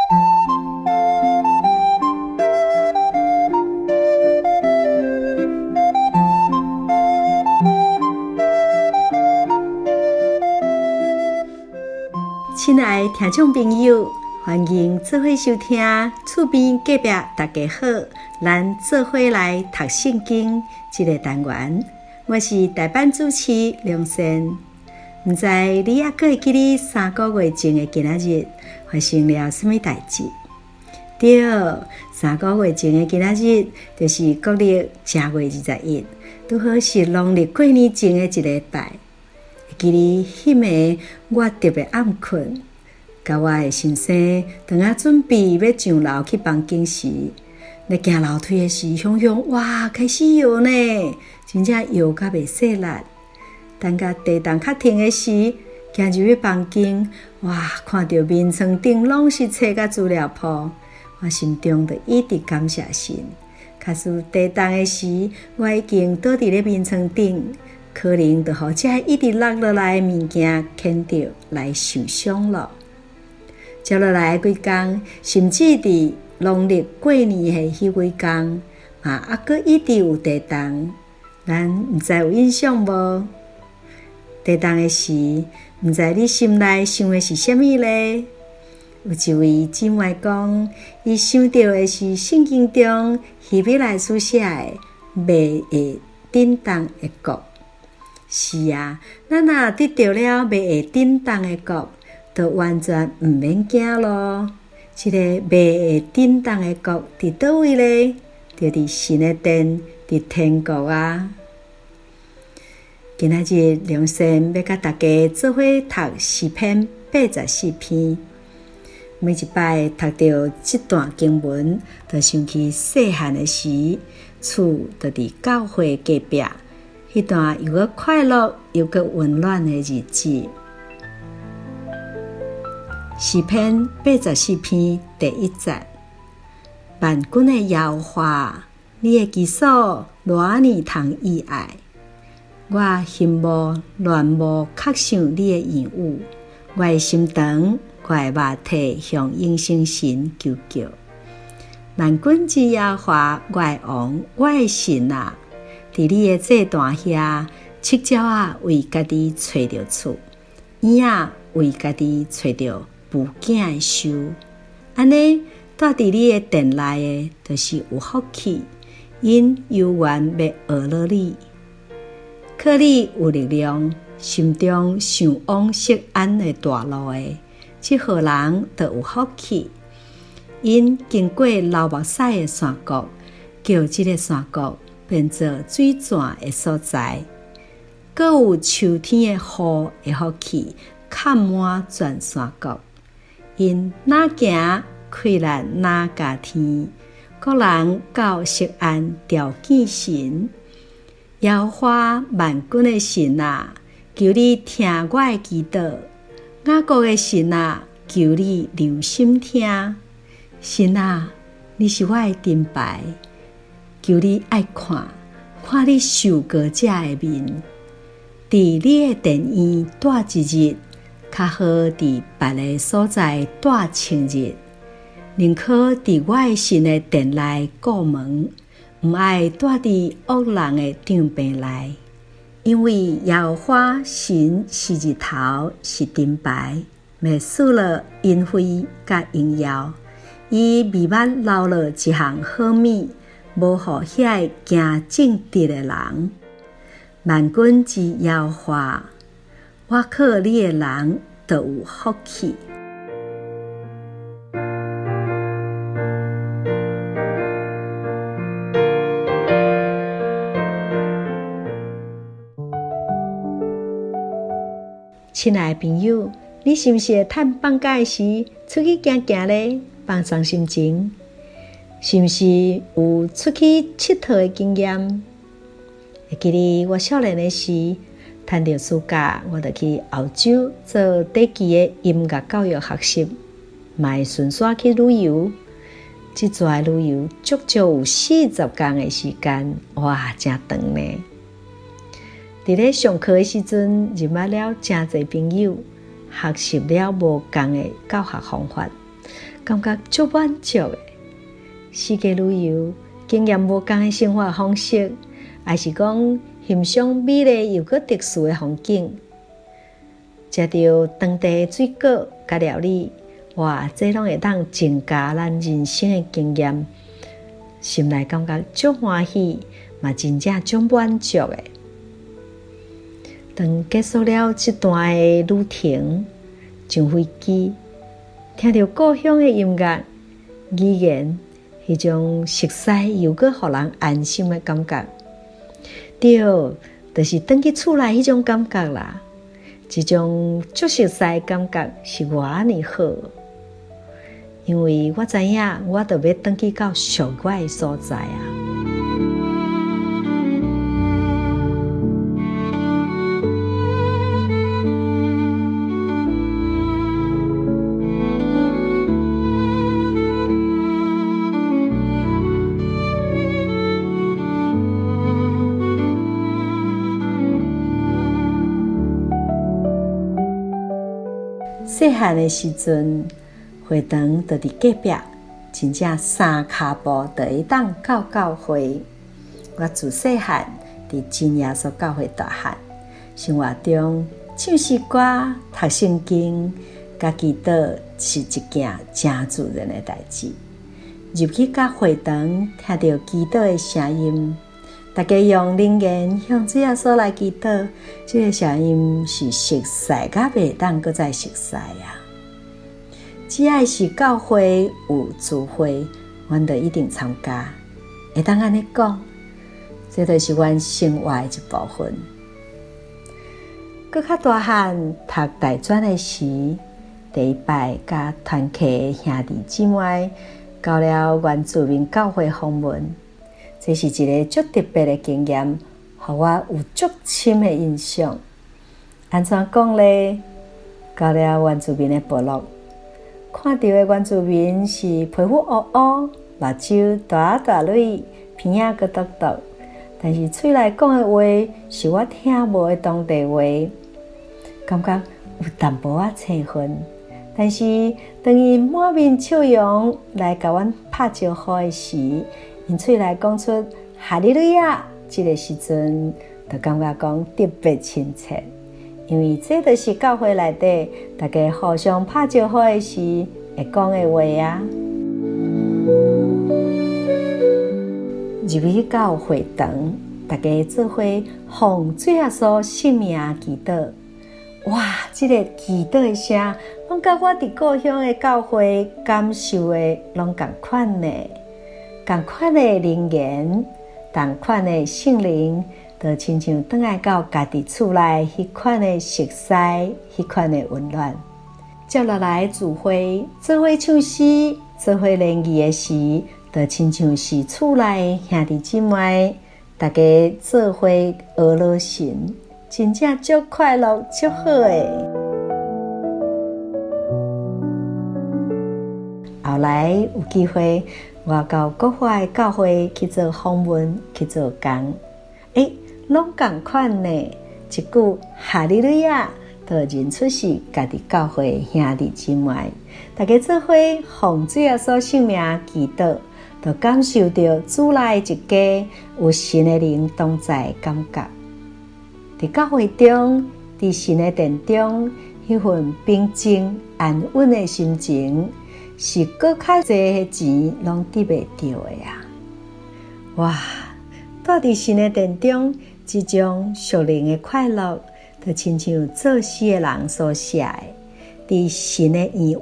親愛的聽眾朋友，歡迎做伙收聽厝邊隔壁大家好，咱做伙來讀聖經這个單元。我是代班主持梁善，毋知你猶閣會記得3個月前的今仔日發生了啥物代誌？對，3個月前的今仔日就是國曆正月21，拄好是農曆過年前的一禮拜。會記得彼暝我特別暗睏，佮我的先生當仔準備欲上樓去房間時，咧行樓梯的時，雄雄哇開始搖呢，真正搖甲袂細力。等甲地動較停的時，行入去房間，哇，看著眠床頂攏是冊佮資料簿，我心中就一直感謝神。假使地動的時，我已經倒佇咧眠床頂，可能就予這一直落落來的物件牽著來受傷囉。接落來的幾工，甚至佇農曆過年的彼幾工，嘛猶閣一直有地動，咱毋知有印象無？地動的時，毋知你心內想的是啥物咧？有一位姊妹講，伊想著的是聖經中希伯來書寫的袂會震動的國。是啊，咱若得著了袂會震動的國，就完全毋免驚囉。這个袂會震動的國佇佗位咧？就佇神的殿，佇天國啊！今仔日梁善欲佮大家做伙讀詩篇84篇。每一擺讀著這段經文，就想起細漢的時，厝就佇教會隔壁，彼段又閣快樂又閣溫暖的日子。詩篇84篇第一節：萬軍的耶和華，你的居所偌爾通意愛！我欣慕戀慕渴想你的言語，我的心腸，我的肉體向永生神求叫。萬軍之耶和華，我的王，我的神啊！佇你的祭壇遐，擧鳥仔為家己揣著厝，燕仔為家己揣著孵囝的岫。按呢，蹛佇你的殿內的，就是有福氣，𪜶猶原欲學落你。靠你有力量，心中想往錫安的大路的，這號人就有福氣。𪜶經過流目屎的山谷，叫這个山谷變做水泉的所在。閣有秋天的雨的福氣，崁滿全山谷。𪜶若行，氣力若加添，各人到錫安朝見神。耶和華萬軍的神啊，求你聽我的祈禱；雅各的神啊，求你留心聽。神啊，你是我的盾牌，求你愛看，看你受膏者的面。佇你的殿院蹛一日，較好佇別个所在蹛千日。寧可佇我的神的殿內顧門，毋愛蹛佇惡人的帳棚內，因為耶和華神是日頭，是盾牌，滅失了恩惠佮榮耀。伊未捌留落一項好物，無予遐個行正直的人。萬軍之耶和華，倚靠你的人就有福氣。親愛的朋友，你是毋是會趁放假的時出去行行咧，放鬆心情？是毋是有出去𨑨迌的經驗？會記得我少年的時，趁著暑假，我就去澳洲做短期的音樂教育學習，嘛會順紲去旅遊。這逝旅遊足足有40工的時間，哇，誠長呢！佇咧上課的時陣，認捌了誠濟朋友，學習了無仝的教學方法。感覺足滿足的。四界旅遊，經驗無仝的生活方式，抑是講欣賞美麗又閣特殊的風景，食著當地的水果佮料理，哇！這攏會當增加咱人生的經驗，心內感覺足歡喜，嘛真正足滿足的。當結束了這段的旅程，上飛機，聽著故鄉的音樂、語言，彼種熟似又閣予人安心的感覺，對，就是轉去厝內彼種感覺啦。這種足熟似的感覺是偌爾好，因為我知影，我著欲轉去到屬我的所在啊。細漢的時陣，會堂就佇隔壁，真正三跤步就會當到教會。我自細漢佇真耶穌教會大漢，生活中唱詩歌、讀聖經、佮祈禱是一件誠自然的代誌。入去到會堂，聽著祈禱的聲音。大家用靈言向主耶穌來祈禱，這個聲音是熟似甲袂當閣再熟似啊！只愛是教會有聚會，阮就一定參加。會當按呢講，這就是阮生活的一部分。閣較大漢讀大專的時，第一擺佮團契的兄弟姊妹到了原住民教會訪問。這是一個足特別的經驗，予我有足深的印象。按怎講咧？到了原住民的部落，看著的原住民是皮膚烏烏、目睭大大蕊、鼻仔閣獨獨，但是喙內講的話是我聽無的當地話，感覺有淡薄仔生分。但是當𪜶滿面笑容來共阮拍招呼的時，𪜶喙內講出哈利路亞，這個時陣就感覺講特別親切，因為這就是教會內底大家互相拍招呼的時會講的話啊。入去到會堂，大家做伙奉主耶穌聖名祈禱。哇！這個祈禱的聲，攏佮我佇故鄉的教會感受的攏仝款呢。仝款的靈言，仝款的聖靈，就親像轉來到家己厝內彼款的熟似，彼款的溫暖。接落來聚會，做伙唱詩，做伙聯誼的時，就親像是厝內兄弟姊妹，大家做伙學老神，真正足快樂，足好的。後來有機會，我到國外的教會去做訪問，去做工，欸，攏仝款呢。一句哈利路亞，就認出是家己教會兄弟姊妹，大家做伙奉主耶穌聖名祈禱，就感受著主內一家有神的靈同在的感覺。佇教會中，佇神的殿中，彼份平靜安穩的心情，是閣較濟的錢攏得袂著的啊！哇，蹛佇神的殿中，這種屬靈的快樂，就親像作詩的人所寫的，佇神的院宇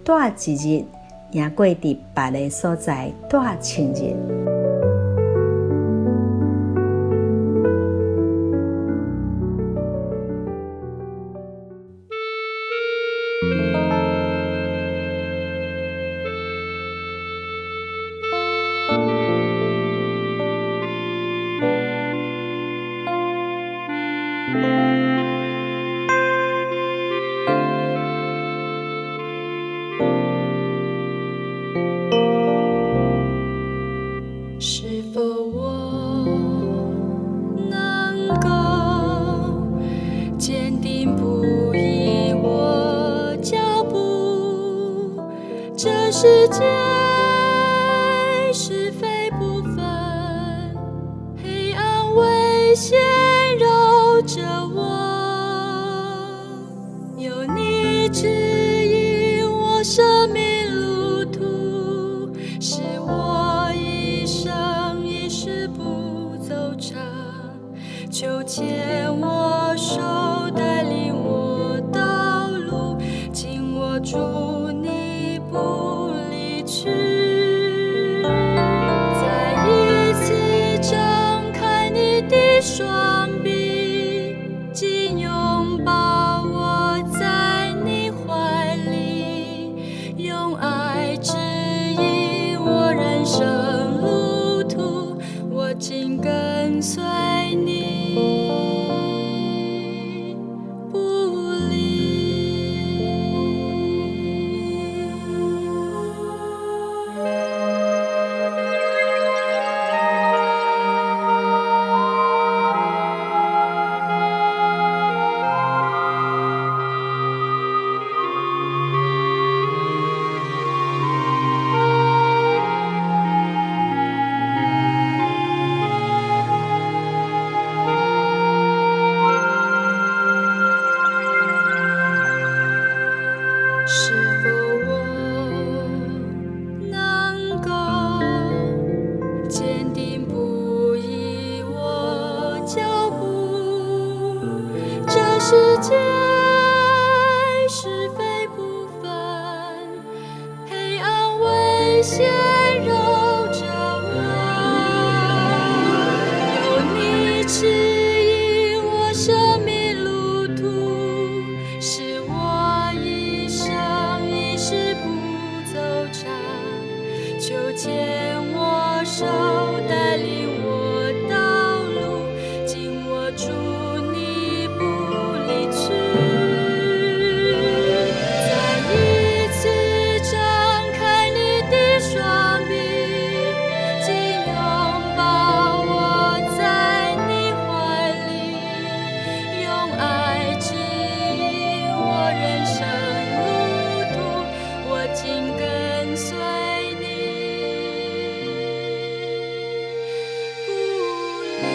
蹛一日，贏過佇別个所在蹛千日。世界是非不分，黑暗危險繞著我，有你指引我生命路途，使我一生一世不走岔。求牽我手，帶領我道路，緊握住你不離去。再一次張開你的雙臂，緊擁抱我在你懷裡，用愛指引我人生路途，我緊跟隨你不離。是否我能夠堅定不移我腳步？這世界是非不分，黑暗危險繞著我，有你指引我生命路途，使我一生一世不走岔。求牽我手，帶領我道路，緊握住你不離去。再一次張開你的雙臂，緊擁抱我在你懷裡，用愛指引我人生路途，我緊跟隨你不離。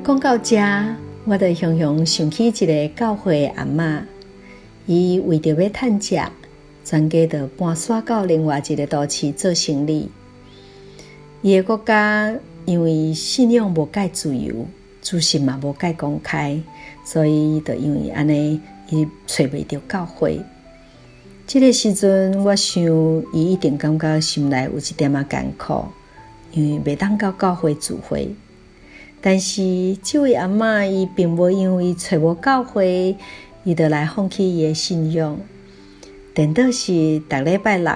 講到這，我就雄雄想起一個教會的阿嬤，伊為著欲趁食，全家就搬徙到另外一個都市做生理。伊的國家因為信仰無介自由，資訊嘛無介公開，所以就因為按呢，伊揣袂著教會。這個時陣，我想伊一定感覺心內有一點仔艱苦，因為袂當到教會聚會。但是這位阿嬤伊並無因為揣無教會，伊就來放棄伊的信仰。顛倒是逐禮拜六，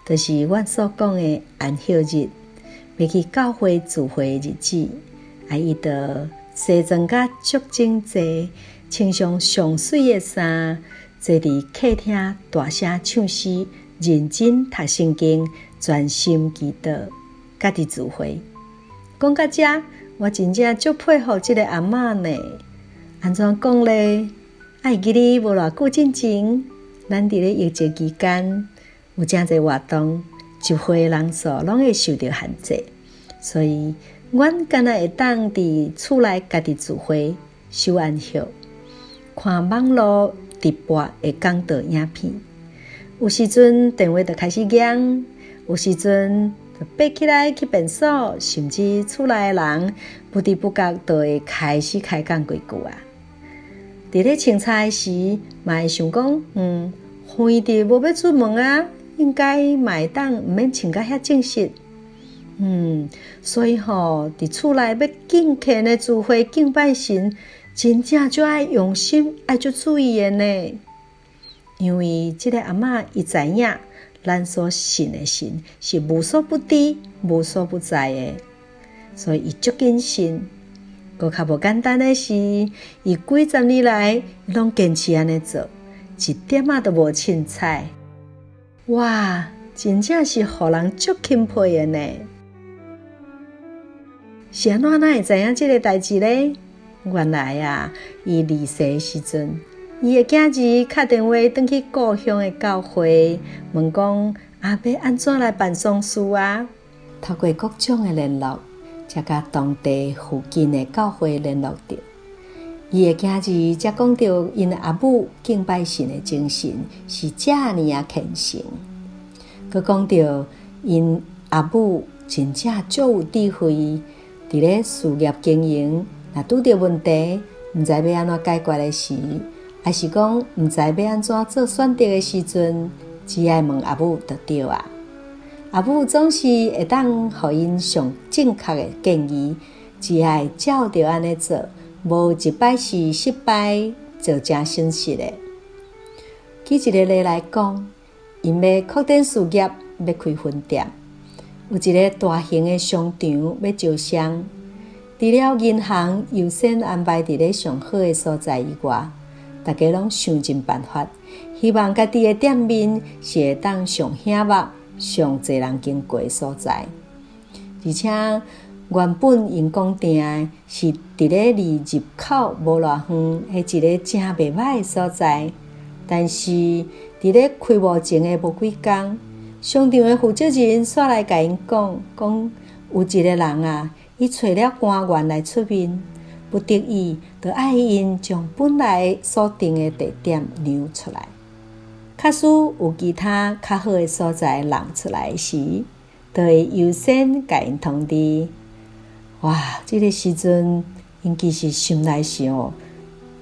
就是阮所講的安息日，欲去教會聚會的日子，啊，伊就西裝甲足整齊，穿上上媠的衫，坐佇客廳大聲唱詩，認真讀聖經，專心祈禱，家己聚會。講到這，我真正足佩服這個阿嬤呢。按怎講咧？啊，會記得無偌久進前，咱佇咧疫情期間有誠濟活動，集會的人數攏會受著限制，所以阮敢若會當佇厝內家己聚會守安息，看網路直播的講道影片。有時陣電話就開始響，有時陣就爬起來去便所，甚至厝內的人不知不覺就會開始開講幾句啊。佇咧清查的時，嘛會想講，反正無欲出門啊，應該嘛會當毋免穿甲遐正式。所以吼，佇厝內欲敬虔的聚會敬拜神，真正足愛用心，愛足注意的呢。因為這個阿嬤伊知影，咱所信的神是無所不知、無所不在的。所以伊足謹慎。閣較無簡單的是，伊幾十年來攏堅持按呢做，一點仔都無凊彩。哇，真正是予人足欽佩的呢！是按怎哪會知影這个代誌呢？原來啊，伊離世的時陣，伊的囝兒敲電話轉去故鄉的教會，問講啊，欲按怎來辦喪事啊？透過各種的聯絡，才佮當地附近的教會聯絡著。伊的囝兒才講著𪜶阿母敬拜神的精神是遮爾仔虔誠，閣講著𪜶阿母真正足有智慧，佇咧事業經營，若拄著問題，毋知欲按怎解決的時，抑是講毋知欲按怎做選擇的時陣，只愛問阿母就對啊。阿母總是會當予𪜶上正確的建議，只愛照著按呢做，無一擺是失敗，造成損失的。舉一个例來講，𪜶欲擴展事業，欲開分店，有一个大型的商場欲招商，除了銀行優先安排佇咧上好的所在以外，大家攏想盡辦法，希望家己的店面是會當上顯目、上濟人經過的所在。而且原本𪜶講定的是佇咧離入口無偌遠，彼一个誠袂䆀的所在。但是佇咧開幕前的無幾工，商場的負責人煞來共𪜶講，講有一个人啊，伊揣了官員來出面，不得已，就愛𪜶將本來所定的地點讓出來。假使有其他較好的所在讓出來時，就會優先共𪜶通知。哇！這个時陣，𪜶其實心內是哦，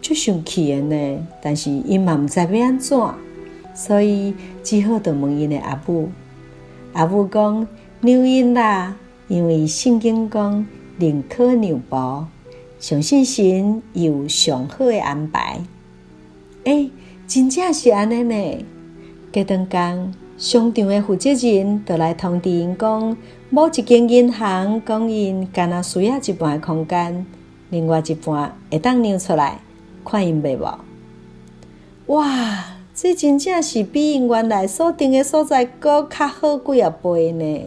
足生氣的呢。但是𪜶嘛毋知欲按怎，所以只好就問𪜶的阿母。阿母講：讓𪜶啦，因為聖經講寧可讓步，相信神有上好的安排。欸，真正是按呢呢。隔頓工，商場的負責人就來通知𪜶講，某一間銀行講𪜶干焦需要一半的空間，另外一半會當讓出來，看𪜶欲無？哇！這真正是比𪜶原來所定的所在閣較好幾仔倍呢。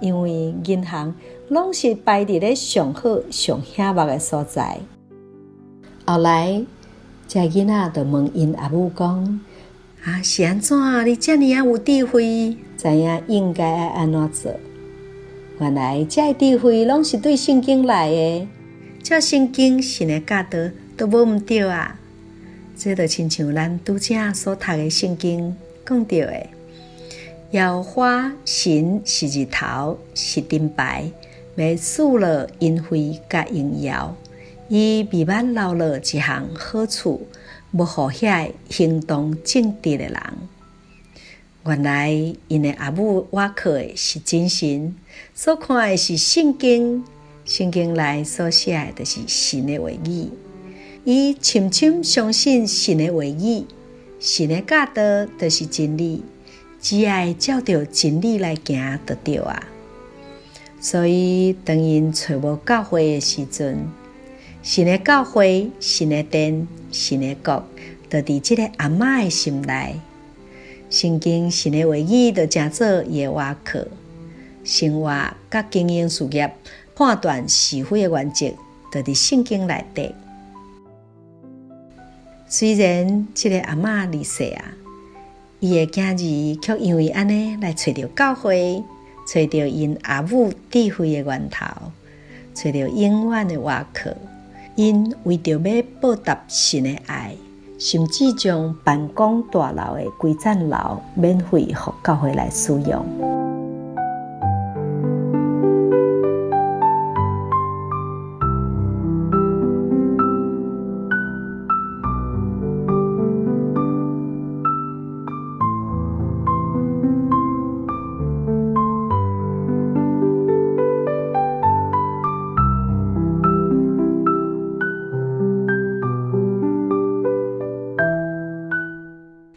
因為銀行攏是擺佇咧上好、上顯目的所在。後來，這囡仔就問𪜶阿母講：啊，是按怎？你遮爾仔有智慧，知影應該愛按怎做？原來這个智慧攏是對聖經來的，照聖經神的教導都無毋對啊！這就親像咱拄才所讀的聖經講著的，耶和華神是日頭，是盾牌，欲賜落恩惠佮榮耀。伊未捌留落一項好處，無予遐个行動正直的人。原來𪜶的阿母倚靠的是真神，所看的是聖經，聖經內所寫的就是神的話語。伊深深相信神的話語，神的教導就是真理，只愛照著真理來行就對啊。所以當𪜶揣無教會的時陣，神的教會、神的殿、神的國，就佇這个阿嬤的心內。聖經神的話語就成做伊的倚靠，生活佮經營事業、判斷是非的原則，就佇聖經內底。雖然這个阿嬤離世啊，伊的囝兒卻因為按呢來揣著教會，揣著𪜶阿母智慧的源頭，揣著永遠的倚靠。𪜶為著欲報答神的愛，甚至將辦公大樓的規層樓免費予教會來使用。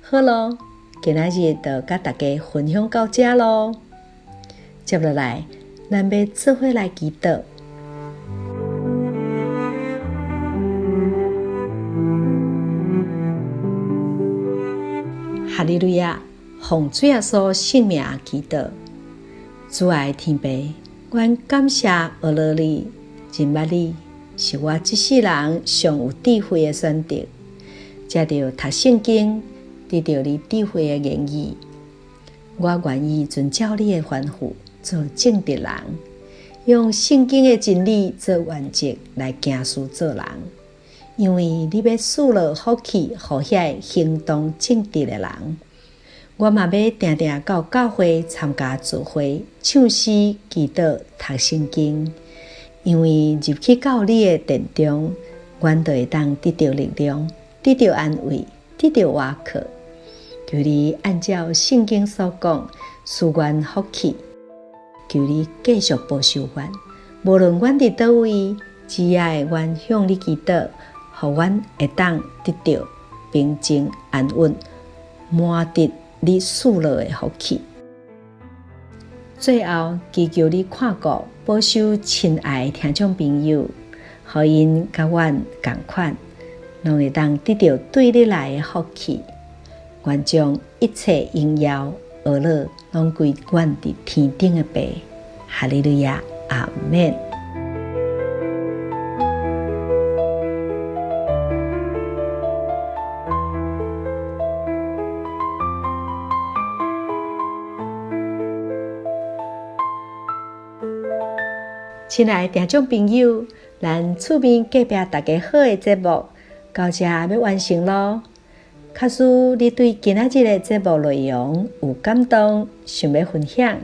好囉，今仔日就佮大家分享到這囉。接落來，咱欲做伙來祈禱。哈利路亞！奉主耶穌聖名祈禱，主愛天父，阮感謝阿羅你，認捌你是我這世人上有智慧的選擇。藉著讀聖經，得著你智慧的言語，我願意遵照你的吩咐，做正直人，用聖經的真理做原則來行事做人。因為你欲賜落福氣予遐個行動正直的人。我嘛欲定定到教會參加聚會、唱詩、祈禱、讀聖經。因為入去到你的殿中，阮就會當得著力量，得著安慰，得著倚靠。求你按照聖經所講，賜阮福氣。求你繼續保守阮，無論阮佇佗位，只要阮向你祈禱，予阮會當得著平靜安穩，滿得你賜落的福氣。最後，祈求你看顧保守親愛的聽眾朋友，予𪜶佮阮仝款，攏會當得著對你來的福氣。願將一切榮耀、呵咾，攏歸阮佇天頂的父。哈利路亞，阿們。親愛的聽眾朋友，咱厝邊隔壁大家好的節目到這欲完成囉。假使你對今仔日的節目內容有感動，想欲分享，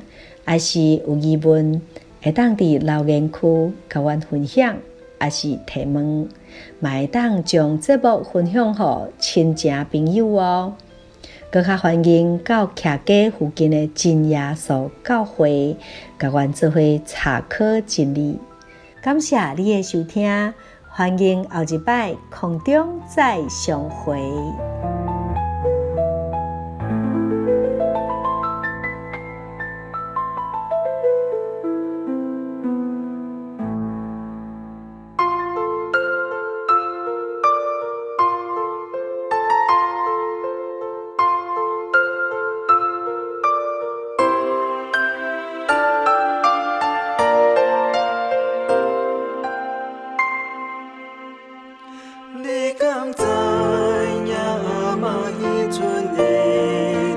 抑是有疑問，會當佇留言區共阮分享，抑是提問，嘛會當將節目分享予親情朋友哦。閣較歡迎到徛家附近的真耶穌教會，共阮做伙查考真理。感謝你的收聽，歡迎後一擺空中再相會。你敢知影阿嬤彼陣的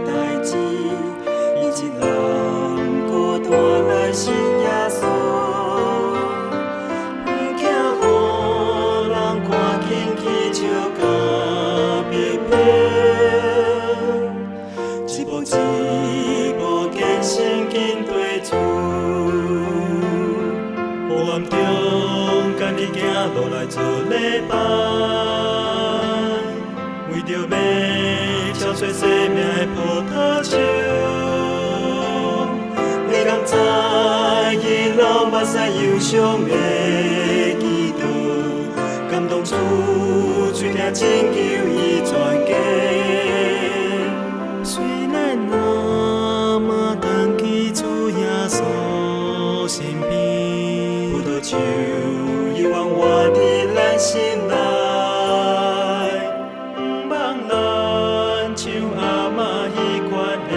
代誌？伊一人孤單來信耶穌，毋驚予人看輕起笑佮批評，一步一步堅心緊跟主，黑暗中家己行路來做禮拜。為著欲超越生命的葡萄樹，你敢知伊流目屎憂傷的祈禱，感動主垂聽拯救伊全家。雖然阿嬤重去主耶穌身邊，葡萄樹猶原活佇咱心內。毋望咱像阿嬤彼款的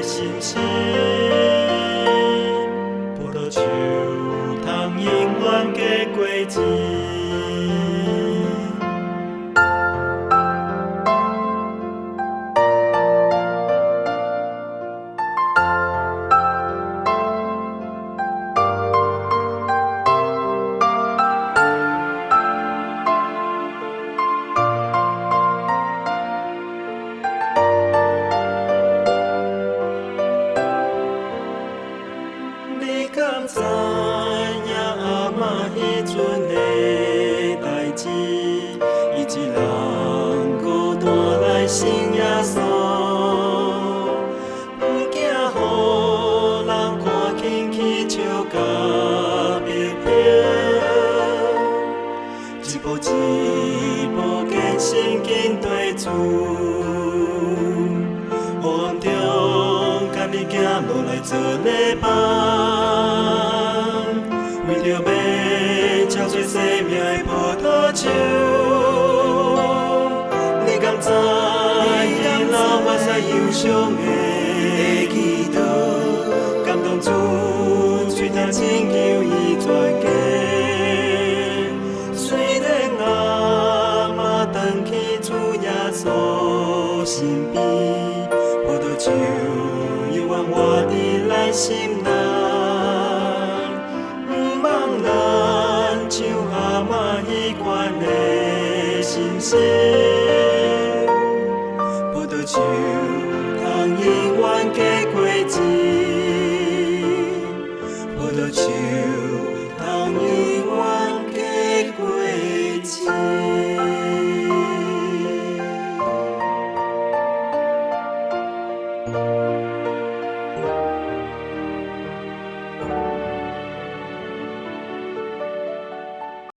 心思，葡萄樹通永遠結果子。你敢知影阿嬤彼陣的代誌？伊一人孤單來信耶穌，毋驚予人看輕起笑佮批評，一步一步堅心緊跟主，黑暗中家己行路來做禮拜，為著欲超越生命的葡萄樹，你敢知伊流目屎傷的祈禱，感動主，垂聽拯救伊全家。雖然阿媽轉去主耶穌身邊，葡萄樹猶原活佇咱心內。毋茫咱像阿媽彼款的心聲。